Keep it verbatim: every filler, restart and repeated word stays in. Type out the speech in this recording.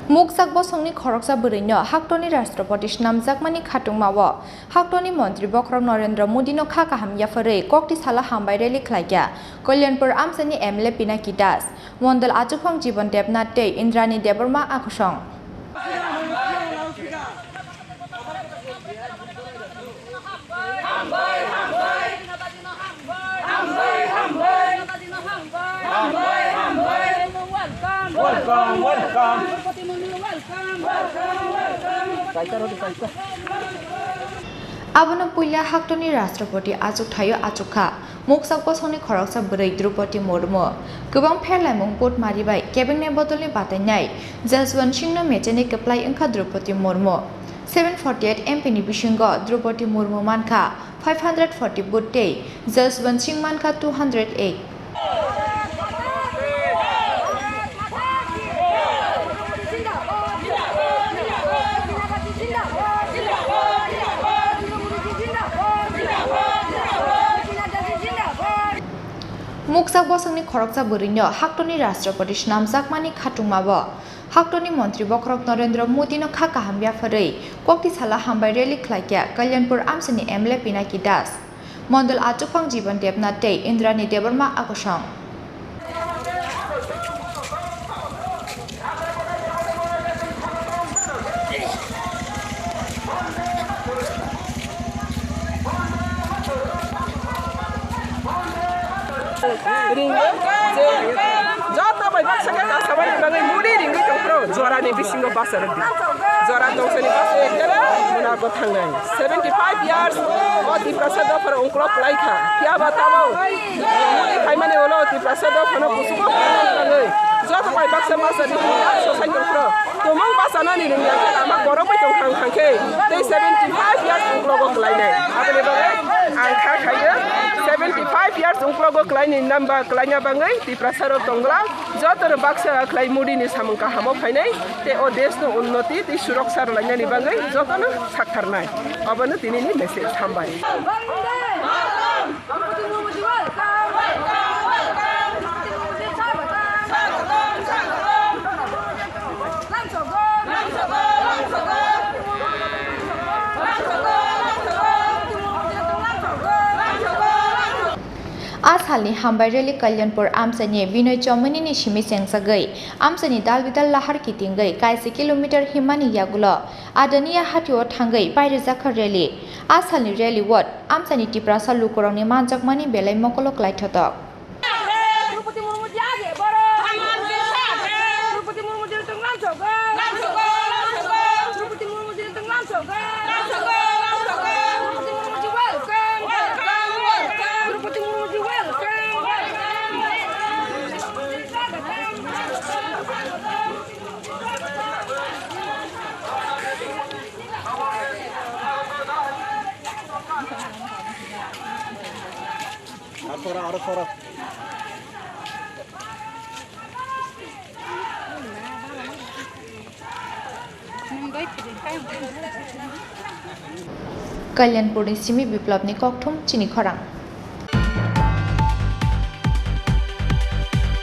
Muksak bosongni khoroksa bwrwino haktorni Rashtrapati swnamjakmani khatungmao haktorni montri bokhorok Narendra Modino kha kaham yapharwi kokti salo hambai rally khlaikha Kalyanpur amchaini M L A Pinaki Das, mondol achuphang Jibon Debnath tei Indrani Debbarma akosong. Welcome, welcome. Abono puila haktorni Rashtrapati achuk thaio achuk kha. Muksak bosongni khoroksa bwrwi Droupadi Murmu. Kwbang pherlaimung vote mari bai kebengni bodolni batainai Jaswant Singhno mecheni kwplai wngkha Droupadi Murmu. Seven forty eight M P ni bisingo Droupadi Murmu mankha five hundred forty vote tei Jaswant Singh mankha two hundred eight. Muksak bosongni khoroksa bwrwino haktorni Rashtrapati swnamjakmani khatungmao haktorni montri bokhorok Narendra Modino kha kaham yapharwi kokti salo hambai rally khlaikha Kalyanpur amchaini M L A Pinaki Das, mondol achuphang Jibon Debnath tei Indrani Debbarma akosong. Ringo, je, joto bai baksa khe kasamani bagwi muri ringwi tongphuru, jorani bisingo basa rwdi. Jora tongsani basa ekdela muna gothangnai. Seventy five years o Tiprasa dophar ungkulok kwlai kha. Phiya ba tamo muri khaimani ulo Tiprasa dophano kusugo khaimani bagwi joto bai baksa basa rwdi. Sosai tongphuru. Tumung bachanani rwngya khe lama borok bai tong thang thang khe tei seventy five years ungklogo kwlainai. Aboni bagwi ang kha khaio seventy five years ungklogo kwlaini namba kwlaina bagwi Tiprasa rok tongla jotono baksa khlai Modi ni samung kahamo phainai tei o desh no unnoti tei suroksa rwlainani bagwi jotono saktharnai. Obono tinini message. Hambai. A salni hambai rally Kalyanpur amchaini Binoy Chomani ni simi chengchagwi amchaini dalbidal lahar kitingwi kaisa kilometer himmani yagulo Adaniya hatio thangwi pairijakha rally. A salni rally o amchaini Tiprasa lukurokni manjakmani belai mokolo kwlaithotok. Droupadi Murmu ji age boro. Droupadi Murmu ji tong lam sogo. Droupadi Murmu ji tong lam sogo. Droupadi Murmu ji welcome. Droupadi Murmu ji welcome. Kalyanpurni simi Biplabni kokthum chini khorang.